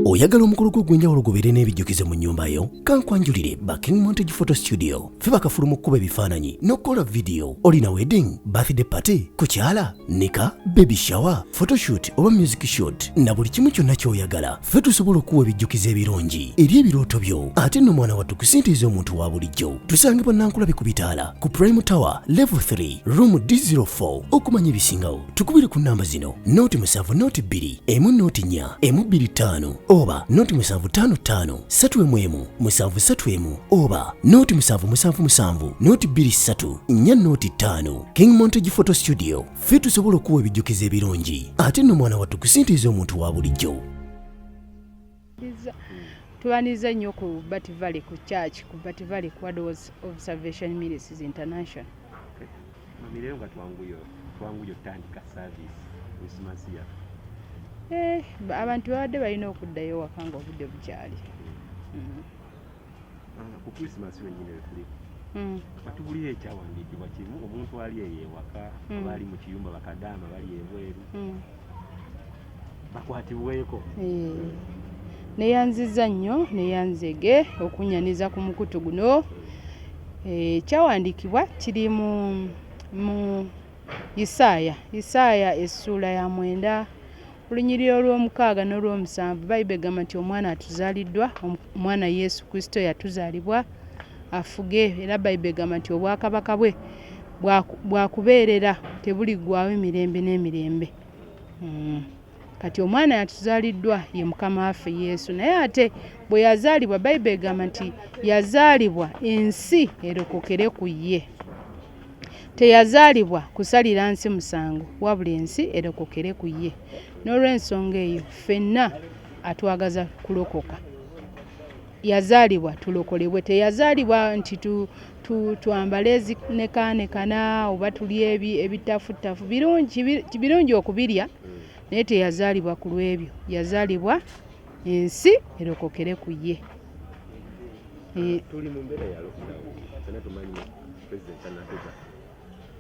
Oyagala omukolo gwo ogw'enjawulo gubeere n'ebijjukizo mu nnyumba yo? Kankwanjulire ba King Montage Photo Studio. Ffe bakafulu mu kkuba ebifaananyi n'okukola vidiyo. Olina wedding, birthday party, kukyala, nika, baby shower, photoshoot oba music shoot na buli kimu kyonna ky'oyagala. Ffe tusobola okukuwa ebijjukizo ebirungi eri ebirooto byo. Ate nno mwana wattu ku ssente ez'omuntu wa bulijjo. Tusangibwa Nankulabe ku bitaala ku Prime Tower Level 3 Room D04. Okumanya ebisingawo tukubire ku nnamba zino 0 7 0 2 1 0 4 1 2 5 oba 0 7 5 5 3 1 1 7 3 1 oba 0 7 7 7 0 2 3 4 0 5. King Montage Photo Studio, ffe tusobola okuwa ebijjukizo ebirungi ate nno mwana wattu ku ssente ez'omuntu wa bulijjo. Tubaniriza nnyo ku Bat Valley, ku church ku Bat Valley, ku Word of Salvation Ministries International. Mamireyo nga twanguye otandika service Christmas yaffe. Abantu babadde balina okuddayo waka nga obudde bukyali. Ku Christmas wennyini wetuliko, batubulire ekyawandiikibwa kimu omuntu ali eyo ewaka oba ali mu kiyumba, bakadaama bali ebweru, bakwatibweko. Neyanziza nnyo, neyanzege okunyaniza ku mukutu guno. Ekyawandiikibwa kiri mu Isaaya, Isaaya essuula ya 9, olunyiriri olw'omukaaga n'olw'omusanvu. Bayibuli egamba nti omwana atuzaaliddwa, omwana Yesu Kristo yatuzaalibwa afuge, era Bayibuli egamba nti obwakabaka bwe bwakubeerera, tebuliggwaawo emirembe n'emirembe. Kati omwana yatuzaaliddwa ye Mukama waffe Yesu, naye ate bwe yazaalibwa, Bayibuli egamba nti yazaalibwa ensi erokokere ku ye. Teyazaalibwa kusalira nsi musango, wabula ensi erokokere ku ye. N'olw'ensonga eyo ffenna atwagaza kulokoka. Yazaalibwa tulokolebwe, teyazaalibwa nti twambale ezinekaanekana oba tulye ebitafuttafu. Birungi okubirya, naye teyazaalibwa ku lw'ebyo, yazaalibwa ensi erokokere ku ye. Tuli mu mbeera ya lockdown, fena tumanyi president tanatuga.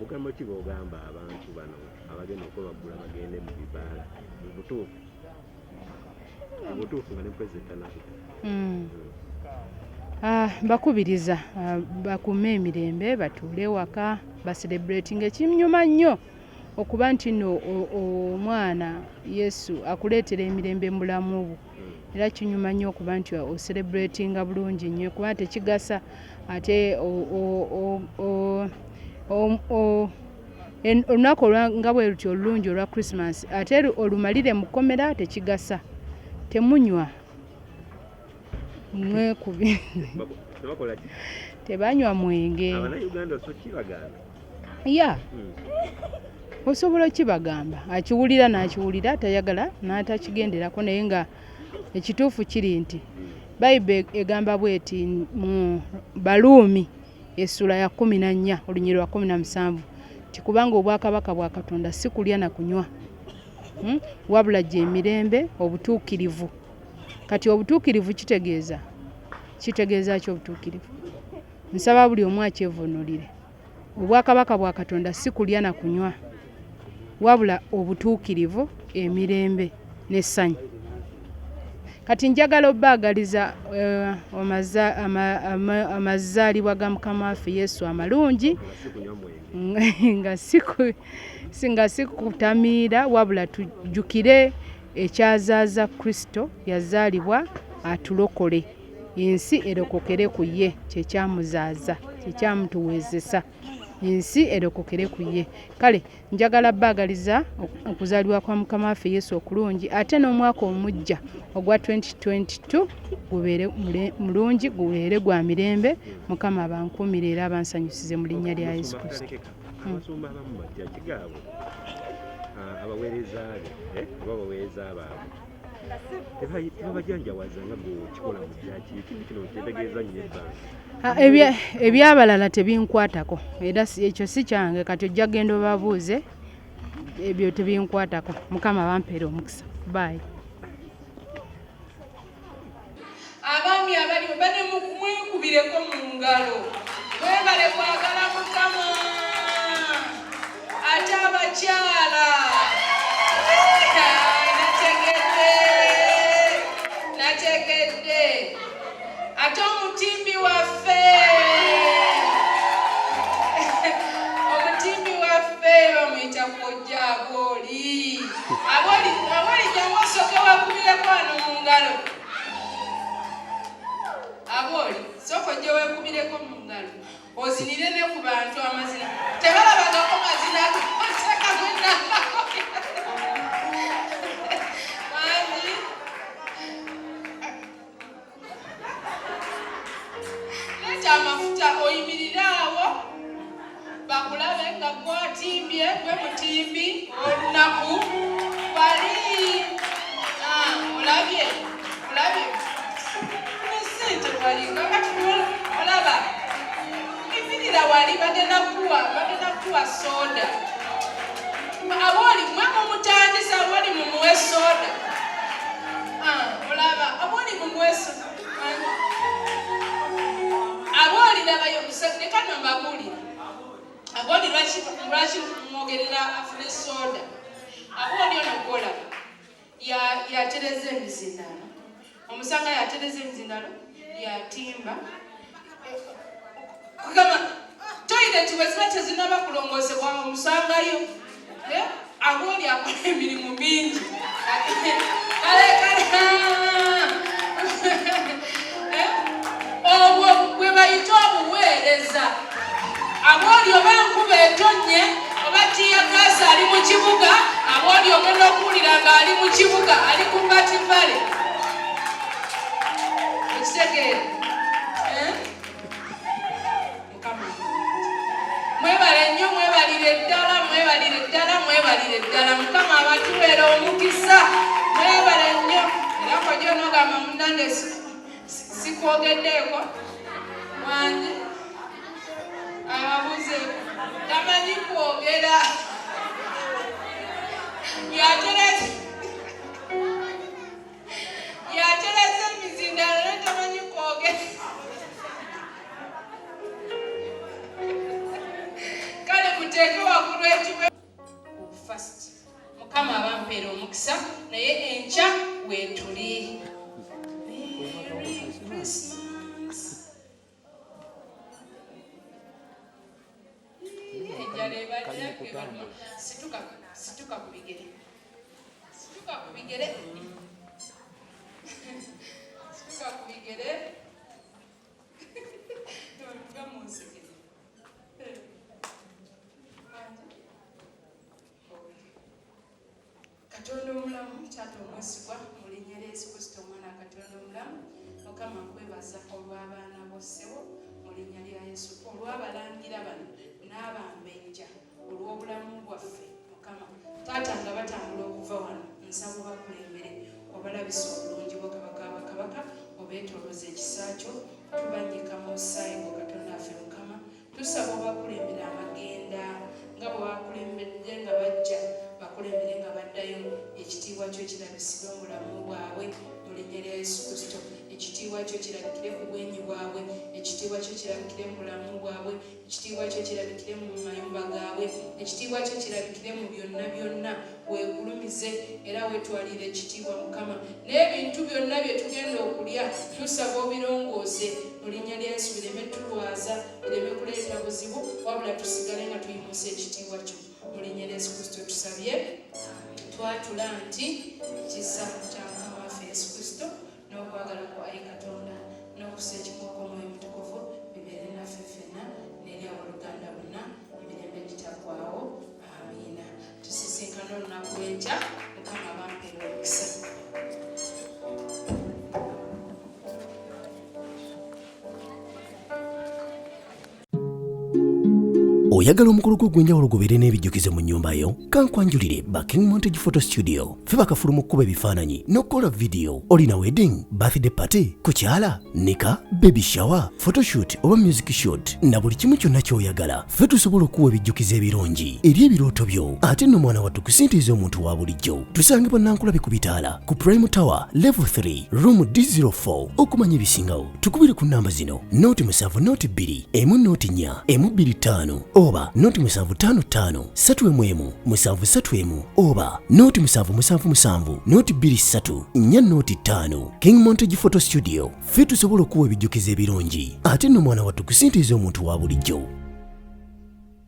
Bugambo ki bwogamba abantu bano abagenda okwebaggula bagende mu bibaala mu butuufu nga ne president tanatuga? Mbakubiriza bakume emirembe, batuule waka, bacelebrating. Ekinyuma nnyo okuba nti nno omwana Yesu akuleetera emirembe mu bulamu bwo, era kinyuma nnyo okuba nti ocelebratinga bulungi nnyo, kuba tekigasa ate olunaku nga bwe lutyo olulungi olwa Christmas ate olumalire mu kkomera, tekigasa. Temunywa, mwekubi. Tebakola ki? Tebanywa mwenge. Abannayuganda so kibagamba? Ya, osobola okibagamba, akiwulira n'akiwulira, tayagala n'atakigenderako, naye nga ekituufu kiri nti Bayibuli egamba bweti mu Baluumi essula ya 14 olunyiriri lwa 17 nti kubanga obwakabaka bwa Katonda si kulya na kunywa, Wabula gye emirembe, obutuukirivu. Kati obutuukirivu kitegeeza ki obutuukirivu? Nsaba buli omu akyevunulire. Obwakabaka bwa Katonda si kulya na kunywa, wabula obutuukirivu, emirembe n'essanyu. Kati njagala obbaagaliza amazaalibwa ga Mukama waffe Yesu amalungi, nga si kutamiira, wabula tujjukire ekyazaaza Kristo. Yazaalibwa atulokole, ensi erokokere ku ye. Kyekyamuzaaza, kyekyamutuweezesa, ensi erokokere ku ye. Kale njagala baagaliza okuzaalibwa kwa Mukama waffe Yesu okulungi, ate n'omwaka omujja ogwa 2022 gubeere mulungi, gubeere gwa mirembe. Mukama abankuumire era abansanyusize mu linnya lya Yesu Kristo. Abasumba abamu batya kigaabwe abaweereza be, oba abaweereza baabwe tebabajanjawaza nga gwe okikola mu kyaki. Ekintu kino kyetegeeza nnyo ebbanga. Ebyabalala tebinkwatako, era ekyo si kyange. Kati ojja genda obabuuze, ebyo tebinkwatako. Mukama bampeere omukisa. Bye. Abaami abali bane, mwekubireko mu ngalo, mwebale kwagala Mukama. Ate abakyala, nategedde. Ate omutimbi waffe, omutimbi waffe bamuyita Kojja Abooli. Abooli, Abooli, jangu osooke weekubireko wano mu ngalo. Abooli, sooka ojje weekubireko mu ngalo, ozinire ne ku bantu amazina. Tebalabangako mazina goseka gwenambako. Wangi. Leeta amafuta oyimirire awo bakulabe nga gwatimbye, gwe mutimbi olunaku wali. Ah, olabye, olabye ne sente wali kakati olaba imirira wali bagenda kuwa soda. Abooli, mwe mumutandisa. Abooli, mumuwe soda. Ah, olaba abooli, mumuwe soda. Abooli, labayo, leka no mbabuulire. Abooli, lwaki mwogerera afune soda? Abooli ono gwolaba yatereza emizindaalo. Omusanga yatereza emizindaalo, yatimba. Kugamba toilet bwe ziba tezinaba kulongoosebwa, omusangayo. Eh, abooli akola emirimu mingi. Kale kale, eh, obwo bwe bayita obuweereza. Abooli, oba enkuba etonnye oba tear gas ali mu kibuga, abooli ogenda okuwulira ng'ali mu kibuga, ali ku Bat Valley. Okitegeera? Eh? Mukama mwebale nnyo, mwebalire ddala, mwebalire ddala, mwebalire ddala. Mukama abatuweera omukisa. Mwebale nnyo. Era kojja onogamba munange sikwogeddeeko wange ababuze tamanyi kwogera, yatereza emizindaalo naye tamanyi kwogera. Kale muteeke waggulu ekiwe first. Mukama abampeera omukisa, naye enkya weetuli. Merry Christmas. Enjala ebalira. Situka, situka ku bigere, situka ku bigere, situka ku bigere. Tuve mu nsigire. Wanje. Katonda omulamu, taata omwesigwa, mu linnya lya Yesu Kristo omwana wa Katonda omulamu, Mukama, nkwebaza olw'abaana bo, ssebo, mu linnya lya Yesu, olw'abalangira bano n'abambejja, olw'obulamu bwaffe. Mukama taata, nga batambula okuva wano, nsaba obakulembere, obalabisa obulungi bwo. Kabaka abakabaka, obeetolooza ekisa kyo. Tubanyika mu musaayi gwo. Katonda waffe Mukama, tusaba obakulembere amagenda nga bwe bakulembedde nga bajja, bakulembere nga baddayo. Ekitiibwa kyo kirabisibwe mu bulamu bwabwe mu linnya lya Yesu Kristo. Ekitiibwa kyo kirabikire ku bwenyi bwabwe, ekitiibwa kyo kirabikire mu bulamu bwabwe, ekitiibwa kyo kirabikire mu mayumba gaabwe, ekitiibwa kyo kirabikire mu byonna byonna. Weegulumize era weetwalire ekitiibwa, Mukama. N'ebintu byonna bye tugenda okulya, tusaba obirongoose mu linnya lya Yesu, bireme tulwaza, bireme kuleeta buzibu, wabula tusigale nga tuyimusa ekitiibwa kyo. Mu linnya lya Yesu Kristo tusabye, twatula nti ekisa kya Mukama waffe Yesu Kristo n'okwagala kwa ayi Katonda n'okussa ekimu okw'Omwoyo Mutukuvu bibeere naffe ffenna n'eri abooluganda bonna emirembe gitaggwaawo. Amiina. Tusisinkana olunaku lw'enkya. Mukama abampeera omukisa. Oyagala omukolo gwo ogw'enjawulo gubeere n'ebijjukizo mu nnyumba yo? Kankwanjulire ba King Montage Photo Studio. Ffe bakafulu mu kkuba ebifaananyi n'okukola vidiyo. Olina wedding, birthday party, kukyala, nika, baby shower, photoshoot oba music shoot, na buli kimu kyonna ky'oyagala, ffe tusobola okuwa ebijjukizo ebirungi eri ebirooto byo. Ate nno mwana wattu, ku ssente ez'omuntu wa bulijjo. Tusangibwa Nankulabe ku bitaala ku Prime Tower level 3 room D04. Okumanya ebisingawo, tukubire ku namba zino: 0 7 0 2 1 0 4 1 2 5 oba Oba noti 755 3 1 7 3 1 oba noti 777 noti 2 3 4 noti 5. King Montage Photo Studio, ffe tusobola okuwa ebijjukizo ebirungi ate nno mwana wattu kusintiiza omuntu wa bulijjo.